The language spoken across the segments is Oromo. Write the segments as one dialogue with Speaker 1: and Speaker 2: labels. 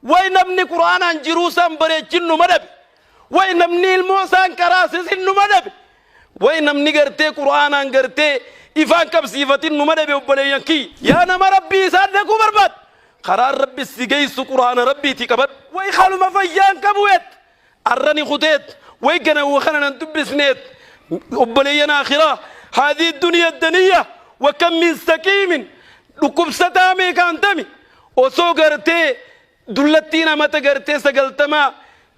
Speaker 1: Way namni Qur'aanaan jiruu isaan bareechin numa dhabe. Way namni ilmoo isaan qaraasisin numa dhabe. Way namni gartee Qur'aanaan gartee ifaan qabsiifatin numa dhabe obboleeyyan kiyya. Yaa nama Rabbii isaan dhaquu barbaadu. Karaan Rabbi si geessu Qur'aana Rabbiitii qabadhu. Way haluma fayyaan qabu et. Arrani kuteet. Way gana kana nan dubbisneet. Obboleeyyan akhiraa. Haadhii duniya daniyya. Wakam min saqiimin. Dhukkubsataa meeqaan tami. Osoo gartee dullattiin amata gartee 90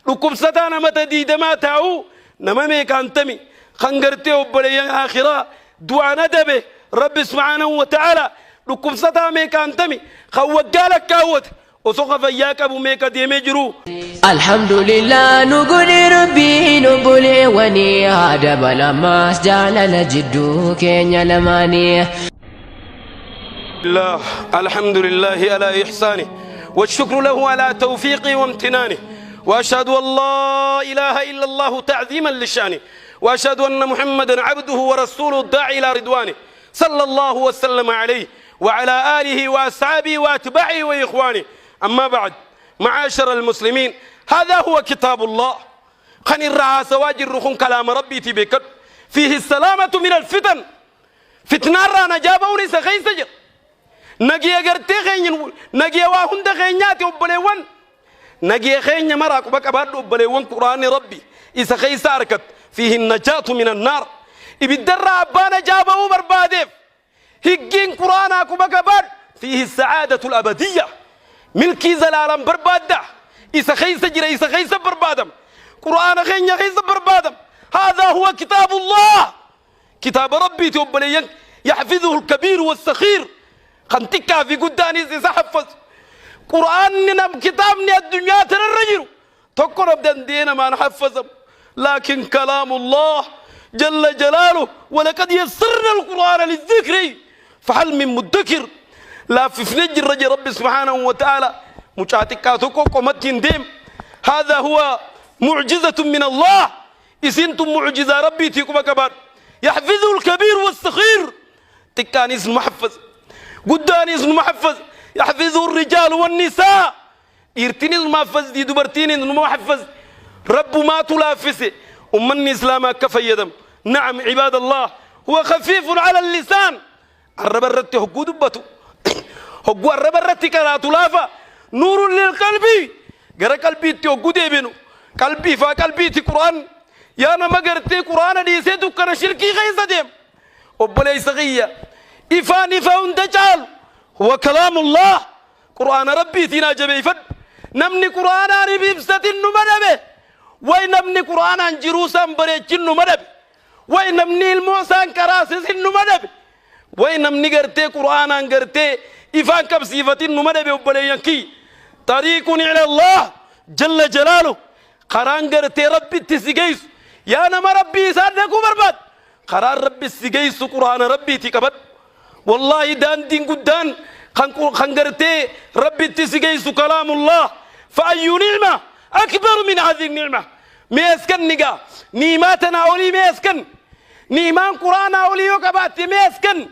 Speaker 1: dhukkubsataan amata 20 taa'u nama meeqaan tami kan gartee obboleeyyan akhiraa du'aan adabe Rabbi subhaanahu wa ta'ala dhukkubsataa meeqaan tami kan waggaa lakkaawwate osoo ka fayyaa qabu meeqa deemee jiru.
Speaker 2: Alhamdulillah nu godhe Rabbiin obboleewwanii haa dabalamaas jaalala jidduu keenya lamaanii.
Speaker 1: الله الحمد لله على إحسانه والشكر له على توفيقه وامتنانه وأشهد أن لا إله إلا الله تعظيما لشانه وأشهد أن محمدا عبده ورسوله الداعي إلى رضوانه صلى الله وسلم عليه وعلى آله وأصحابه وأتباعه وإخوانه. أما بعد، معاشر المسلمين، هذا هو كتاب الله خن الرعاس واجر كلام ربي تبكر فيه السلامة من الفتن. فتنة رانا جابوني سخي سجر nagiya gartee keenya nagiya waa hunda keenyaati obboleewwan nagiya keenya maraa quba qabaadhu obboleewwan. Quraanni Rabbi isa keessa argat fiihi najaatu min annaar ibiddarraa abbaa najaa ba'uu barbaadeef higgiin quraanaa quba qabaadhu. Fiihi sacaadatu alabadiyya milkii zalaalan barbaadda isa keessa jira, isa keessa barbaadam, quraana keenya keessa barbaadam. هذا هو كتاب الله، كتاب ربي obboleeyyan. يحفظه الكبير والصغير kan xiqqaa fi guddaanis isa haffazu. Qur'aanni nam kitaabni addunyaa tanarra jiru tokko rab dandee namaan haffazamu, laakiin kalaamullah jalla jalaaluh ولقد يسرنا القرآن للذكر فهل من مدكر. Laaffifne jirra je Rabbi subhaanahu wa ta'ala. Mucaa xiqqaa tokko qomatti hin deem. هذا هو معجزة من الله. Isintu mucjizaa Rabbiitii quba qabaadhu. يحفظه الكبير والصغير. Xiqqaanis nu haffaz, guddaanis nu haffaz. يحفظه الرجال والنساء. Dhiirtinis nu haffazdi, dubartiinis nu haffaz. Rabbumaatu laaffise ummanni islaamaa akka fayyadamu. نعم عباد الله، هو خفيف على اللسان. Arraba irratti hogguu dubbatu, hogguu arraba irratti qaraatu laafa. نور للقلب. Gara qalbiitti hogguu deebinu qalbii faa qalbiitti quraan. Yaa nama gartee quraana dhiisee dukkana shirkii keessa deem, obboleessa kiyya, ifaan ifa hunda caalu هو كلام الله. Qur'aana Rabbiitiin ajabeeffadhu. Namni qur'aanaan if ibsatin numa dhabe. Way namni qur'aanaan jiruu isaan bareechin numa dhabe. Way namni ilmoo isaan qaraasisin numa dhabe. Way namni gartee qur'aanaan gartee ifaan qabsiifatin numa dhabe obboleeyyan kiyya. طريق إلى الله جل جلاله. Karaan gartee Rabbitti si geessu, yaa nama Rabbii isaan dhaquu barbaad, karaan Rabbi si geessu qur'aana Rabbiiti qabadhu. Wallaahi daandiin guddaan kan gartee Rabbitti si geessu kalaamullah. فأي نعمة أكبر من هذه النعمة؟ Mee askan nigaa niimaa tanaa olii mee askan niimaan quraanaa olii yoo qabaatte mee askan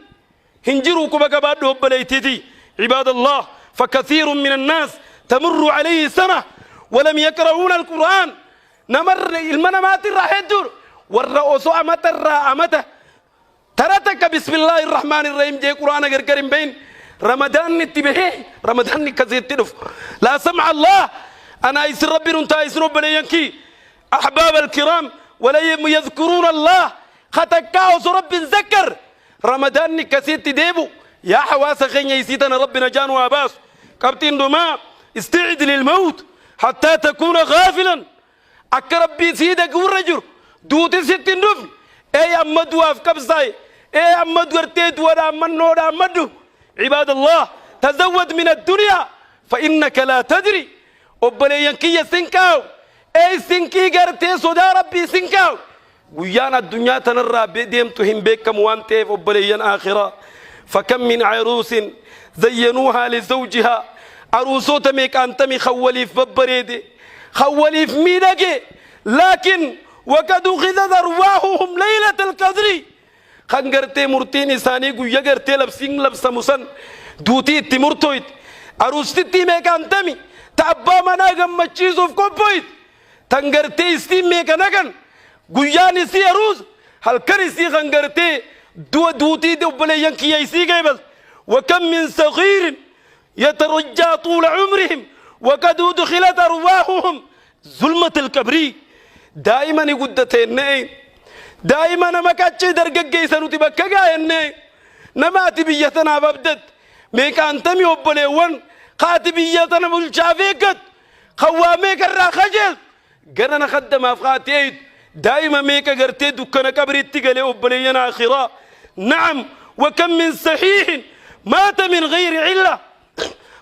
Speaker 1: hin jiru. Quba qabaadhu obboleeytiiti. عباد الله، فكثير من الناس تمر عليه سنة ولم يقرؤون القرآن. نمر ilma namaatti irraa hedduu warra osoo amata irraa amata tara takka بسم الله الرحمن الرحيم jee quraana gargar hin bahin. Ramadaanni itti bahee ramadaanni akkasitti dhufu. لا سمح الله أنا isin Rabbi nun taa isin obboleeyyan kii. أحباب الكرام، ولا يذكرون الله. Katakkaa osoo Rabbi zakkar ramadaanni akkasitti deebu. Yaa hawaasa keenya, isii tana Rabbi najaan waa baasu. Qabxiin dhumaa: استعد للموت حتى تكون غافلا. Akka Rabbii sii dhagurra jiru duuti sitti hin dhufne. Ee amma du'aaf qabsaa'e, ee amma gartee du'adha ammannoodha ammadhu. عباد الله، تزود من الدنيا فإنك لا تدري. Obboleeyyan kiyya, sinqaaw ee sinqii gartee sodaa Rabbii sinqaaw. Guyyaan addunyaa tanarraa deemtu hin beekamu waan ta'eef obboleeyyan aakhiraa. فكم من عروس زينوها لزوجها. Aruusota meeqaantami khawwaliif babbareede, khawwaliif miidhage, لكن وقد أخذت أرواحهم ليلة القدر. Kan gartee murtiin isaanii guyya gartee labsiin labsamu san duutii itti murtooyte. Aruustittii meeqaantami Ta abbaa manaa gammachiisuuf qophooyte. Tan gartee isii meeqa naqan. Guyyaan isii aruuza. Halkan isii kan gartee du'a duutii obboleeyyan kiyya isii geebal. وكم من صغير يترجى طول عمرهم وقد أدخلت أرواحهم ظلمة القبر. دائما قدتين دائما nama qaccee dargaggeessa nuti bakka gaa'enne nama ati biyya tanaaf abdat meeqaantamii obboleewwan kaati biyya tana bulchaaf eeggattu kan waa meeqarraa kajeeltu gara na kaddamaaf kaati eeytu daa'ima meeqa gartee dukkana qabriitti galee obboleeyyan akhiraa. نعم، وكم من صحيح مات من غير علة.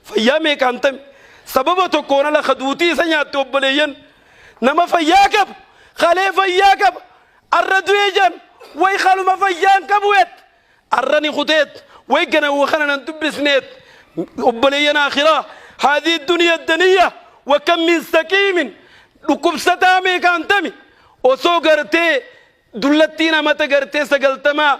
Speaker 1: Fayyaa meeqaantami sababa tokkoon ala kaduutii isa nyaatte obboleeyyan. Nama fayyaa qabu kalee fayyaa qaba arra du'ee jan way kaluma fayyaan qabu et arra ni kuteet way gana kana nan dubbisneet obboleeyyan akhiraa. هذه الدنيا الدنية. وكم من سقيم, dhukkubsataa meeqaantami osoo gartee dullattii namata gartee 90,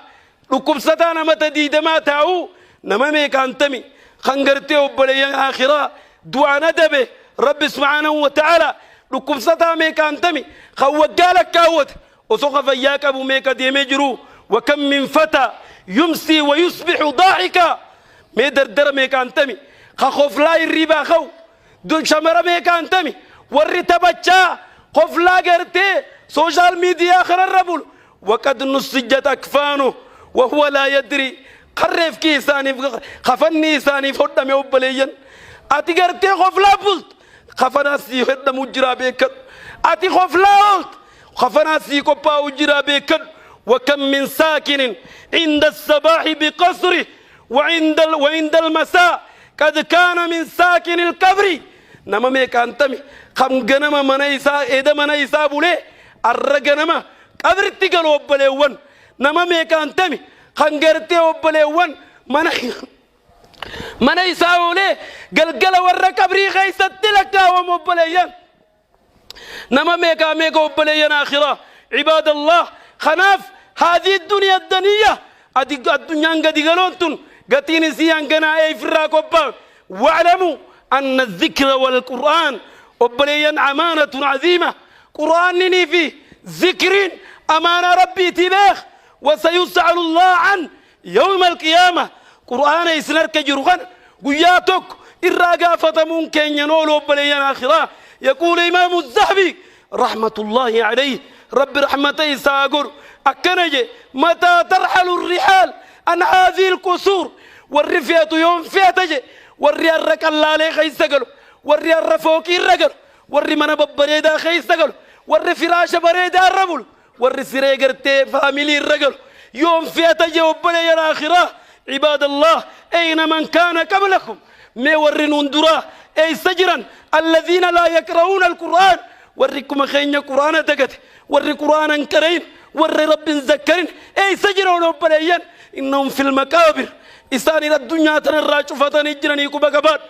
Speaker 1: dhukkubsataa namata 20 taa'u, nama meeqaantami kan gartee obboleeyyan akhiraa du'aan adabe rabbi سبحانه وتعالى. Dhukkubsataa meeqaantami kan waggaa lakkaawwate osoo ka fayyaa qabu meeqa deemee jiru. وكم من فتى يمسي ويصبح ضاحكا. Mee dardara meeqaantami ka koflaa hirribaa ka'u, shamara meeqaantami warri taphachaa koflaa gartee social media kanarra bulu. وقد نسجت أكفانه وهو لا يدري. Qarreefkii isaaniif kafanni isaaniif hodhame obboleeyyan. Ati gartee koflaa bult, kafanaa sii hodhamu jiraa beekadhu. Ati koflaa oolt, kafanaa sii qophaa'u jiraa beekadhu. وكم من ساكن عند الصباح بقصره وعند المساء قد كان من ساكن القبر. Nama meeqaantami kam ganama mana isaa eda mana isaa bulee arra ganama qabritti galu obboleewwan. Nama meeqaantami kan gartee obboleewwan mana isaa oolee galgala warra qabrii keessatti lakkaawamu obboleeyyan. Nama meeqaa meeqa obboleeyyan akhiraa. عباد الله، kanaaf هذه الدنيا الدنية, addunyaan gadi galoon tun gatiin isii hanganaa eeyfirraa qophaawe. واعلموا أن الذكر والقرآن obboleeyyan أمانة عظيمة. Qur'aanninii fi zikriin amaanaa rabbiitii beek. وسيسأل الله عن يوم القيامة. Qur'aana isin harka jiru kana guyyaa tokko irraa gaafatamuun keenya noolu obboleeyyan akhiraa. يقول إمام الذهبي رحمة الله عليه, رب رحمة إساقر, akkana je: متى ترحل الرحال عن هذه القصور. Warri feetu yoom feeta je. Warri har'a qallaalee keessa galu, warri har'a fooqii irra galu, warri mana babbareedaa keessa galu, warri firaasha bareedaa irra bulu, warri siree gartee family irra galu yoom feeta je obboleeyyan akhiraa. عباد الله، أين من كان قبلكم? Mee warri nuun duraa eeysa jiran? الذين لا يقرؤون القرآن. Warri kuma keenya quraana dagate, warri quraana hin qarayin, warri rabbi hin zakkarin eeysa jiran obboleeyyan? إنهم في المقابر. Isaanin addunyaa tanarraa cufatanii jiranii quba qabaadhu.